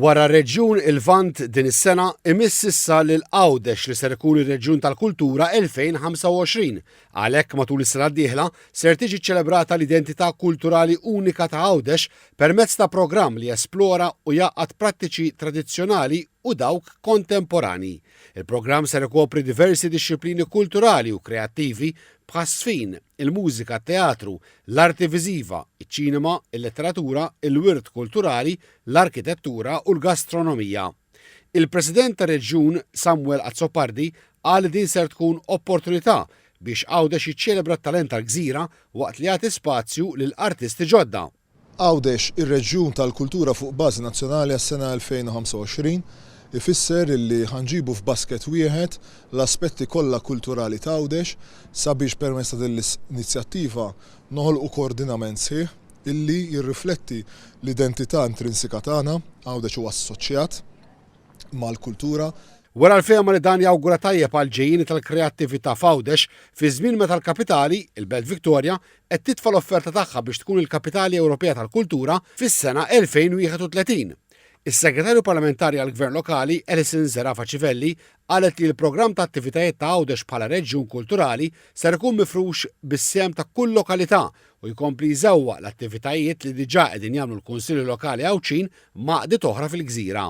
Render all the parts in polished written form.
Wara r-Reġjun Lvant din is-sena, imiss issa lil Għawdex li ser ikun ir-Reġjun tal-Kultura 2025. Għalhekk matul is-sena d-dieħla ser tiġi ċċelebrata l-identità kulturali unika ta' Għawdex permezz ta' programm li jesplora u jgħaqqad prattiċi tradizzjonali u dawk kontemporanji. Il-programm ser ikopri diversi dixxiplini kulturali u kreattivi bħas-żfin, il-mużika, t-teatru, l-arti viżiva, iċ-ċinema, il-letteratura, il-wirt kulturali, l-arkitettura u l-gastronomija. Il-President tar-Reġjun, Samuel Azzopardi, qal li din ser tkun opportunità biex Għawdex jiċċelebra t-talent tal-gżira waqt li jagħti spazju lil artisti ġodda. Għawdex, ir-reġjun tal-kultura fuq bażi nazzjonali għas-sena 2025, ifisser illi ħa nġibu f'basket wieħed l-aspetti kollha kulturali t'Għawdex sabiex permezz ta' din l-inizjattiva noħolqu koordinament sħiħ illi jirrifletti l-identità intrinsika tagħna, Għawdex huwa assoċjat mal-kultura. Wera l-fehma li dan jawgura tajjeb għall-ġejjieni tal-kreattività f'Għawdex fi żmien meta l-kapitali, il-Belt Victoria, qed titfa' l-offerta tagħha biex tkun il-Kapitali Ewropea tal-Kultura fis-sena 2031. Is-Segretarju Parlamentari għall-Gvern Lokali, Alison Zerafa Civelli, qalet li l-programm ta' attivitajiet ta' Għawdex bħala reġjun kulturali ser ikun mifrux bis-sehem ta' kull lokalità u jkompli jżewwaq l-attivitajiet li diġà qegħdin jagħmlu l-Kunsilli Lokali Għawdxin ma' għaqdiet oħra fil-gżira.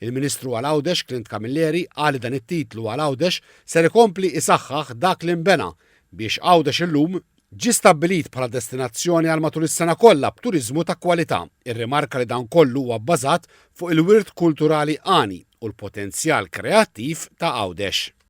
Il-Ministru għal Għawdex Clint Camilleri qal li dan it-titlu għal Għawdex ser ikompli isaħħaħ dak li nbena biex Għawdex illum ġie stabbilit bħala destinazzjoni għal matul is-sena kollha b'turiżmu ta' kwalità. Irrimarka li dan kollu huwa bbażat fuq il-wirt kulturali għani u l-potenzjal kreattiv ta' Għawdex.